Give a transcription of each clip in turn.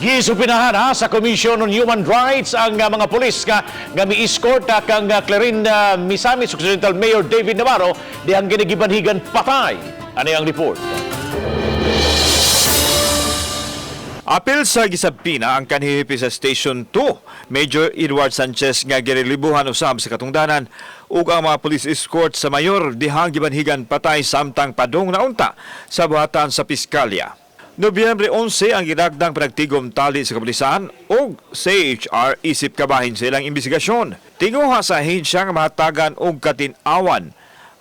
Gisubpoenahan ha sa Commission on Human Rights ang mga pulis nga mi-escort kang Clarin Misamis Occidental Mayor David Navarro dihang ginigibanhigan patay. Ano ang report? Apil sa gisabpina ang kanhi hepe sa Station 2, Major Edward Sanchez, nga girelibuhan usab sa katungdanan ug ang mga police escort sa mayor dihang gibanhigan patay samtang padung na unta sa buhatan sa piskalya. Nobyembre 11 ang gilagdang panagtigom tali sa kapulisan ug CHR isip kabahin sa ilang investigasyon. Tinguha sa ahensya nga mahatagan og katin-awan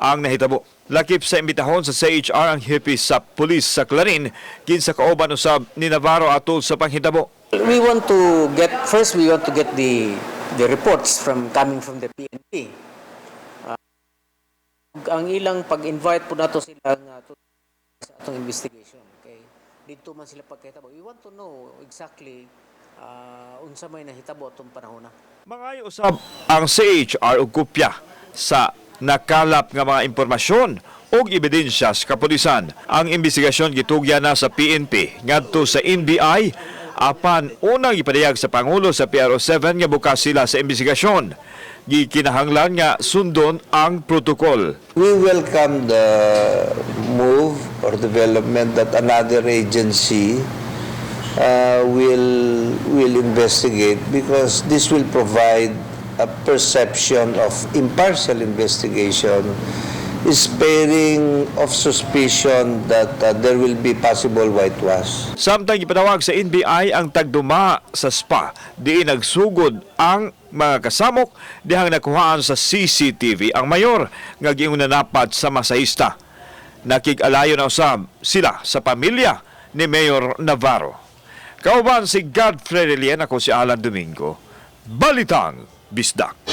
ang nahitabo. Lakip sa imbitahon sa CHR ang hepe sa pulis sa Clarin kinsa kauban usab ni Navarro atol sa panghitabo. We want to get first we want to get the reports from coming from the PNP. Ang ilang pag-invite po nato sila nga sa atong investigation. Okay. Didto man sila pagkahitabo. We want to know exactly unsa may nahitabo atong panahon na. Mangayo usab ang CHR og kopya sa nakalap nga mga impormasyon ug ebidensya sa kapulisan. Ang investigasyon gitugyan na sa PNP ngadto sa NBI, apan unang ipadayag sa Pangulo sa PRO7 nga bukas sila sa investigasyon. Gikinahanglan nga sundon ang protokol. We welcome the move or development that another agency will investigate because this will provide a perception of impartial investigation, sparing of suspicion that there will be possible whitewash. Samtang gipanawag sa NBI ang tagduma sa spa, diin nagsugod ang mga kasamok dihang nakuhaan sa CCTV ang mayor nga giingong nanapat sa masahista. Nakig-alayo na usab sila sa pamilya ni Mayor Navarro. Kauban si Godfrey Relien, ako si Alan Domingo. Balitang Bisdak.